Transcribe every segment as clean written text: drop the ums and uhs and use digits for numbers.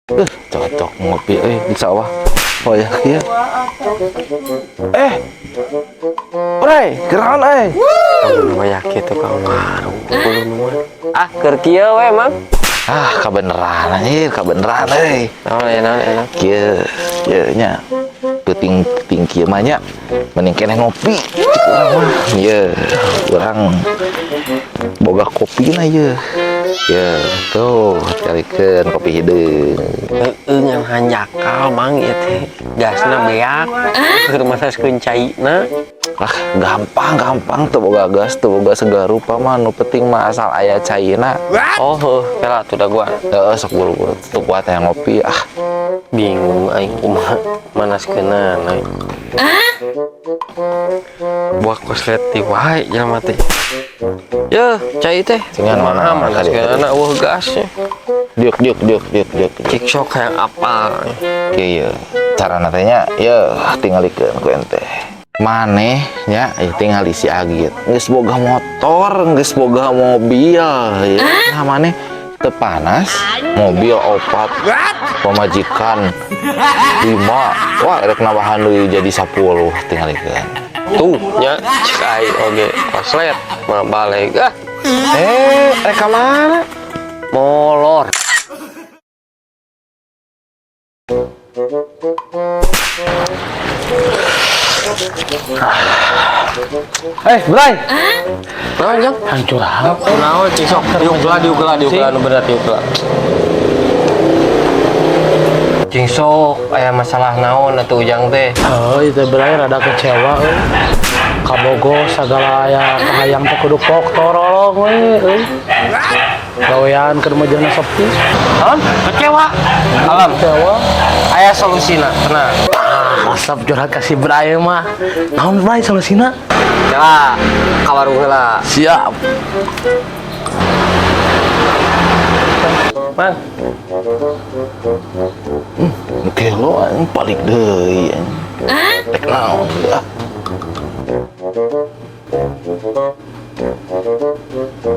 Cocok ngopi di sawah. Oh ya, iya. Eh. Bray, keraon euy. Banyak kitu ka warung kudu mah. Ah, keur kieu we, Mang. Ah, kabeneran anjir, kabeneran euy. Naon aya naon enak. Kieu, kieu nya. Peuting-peuting kieu mah nya. Mending keneh ngopi. Cik urang mah. Ieu, urang boga kopina ieu. Ye, tuh, carikeun kopi hideung. Heeh, ngan hanjakal, Mang, ieu teh. Gasna beak. Keur manaskeun caina. Ah, gampang, gampang tuh boga gas, tuh boga segala rupa mah nu penting mah asal aya caina. Oh, heuh, kela tuh da gua. Heeh, sok buru-buru tuh kuat yang ngopi ah. Bingung aing kumaha manaskeunana. Buah koslet ti wae jelema teh. Yeuh, cai teh. Cengan kumaha mana, manaskeunana eueuh gasnya. Diuk diuk diuk diuk diuk. Cik sok hayang apal. Kieu ye. Carana teh nya, yeuh tingalikeun ku ente. Maneh nya ieu tingali si Agit. Geus boga motor, geus boga mobil ya. Nah maneh teu panas, mobil 4, pamajikan 5. Wah, rek nambahan deui jadi 10 tingalikeun. Tuh nya cek aing oge koslet mah balik ah. Eh, rek ka mana? Molor. Eh, Bray. Naon, Jang? Hancur apa? Naon cik sok diuk lah diuk lah diuk lah nu berat diuk lah. Cing sok aya masalah naon atuh Ujang teh? Oh, itu Bray rada kecewa euy. Kabogo sagala aya kahayang teh kudu pok torolong we euy. Gawean keur meujeuna sepi. Naon? Kecewa. Alam, Kecewa. aya solusina, tenang. Ah, resep curhat ka si Bray mah. Naon Bray solusina? Kela, ka warung heula. Siap. Mang, Nu gelo anjing balik deui anjing. Rek naon ah.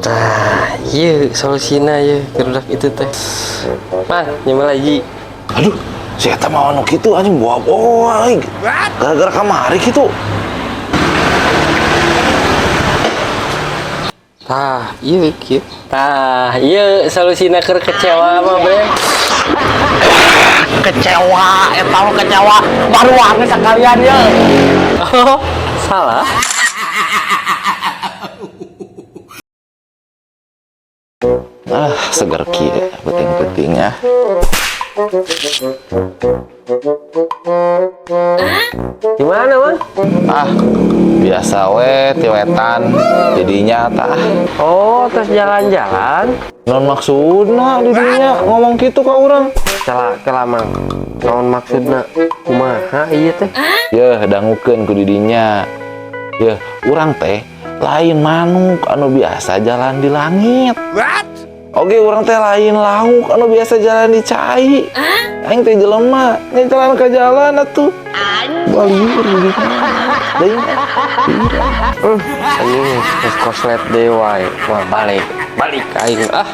Tah, ieu solusina ieu keur budak itu teh. Mang, nyemal hiji. Aduh, si eta mah anu kitu anjing bawa-bawa aing. Gara-gara kamari kitu. Tah, ieu kieu. Tah, ieu solusina keur kecewa mah, Bre. Kecewa, eta mah kecewa. Baruange sakalian ye. Oh, salah. Ah, seger kieu penting-penting ah. Gimana, Mang? Ah, biasa we tiwetan jadinya tah. Oh, terus jalan-jalan. Non maksudna di dinya ngomong kitu ka urang. Kela, kela, Mang. Naon maksudna? Kumaha ieu teh? Yeuh, dangukeun ku di dinya. Yeuh, urang teh lain manuk anu biasa jalan di langit. What? Oke, urang teh lain lauk anu biasa jalan di cai. Aing teh jelema, nya jalan ka jalan atuh. Baliur gitu. Deui. Anjing, geus koslet deui wae. Wah, balik. Balik aing ah.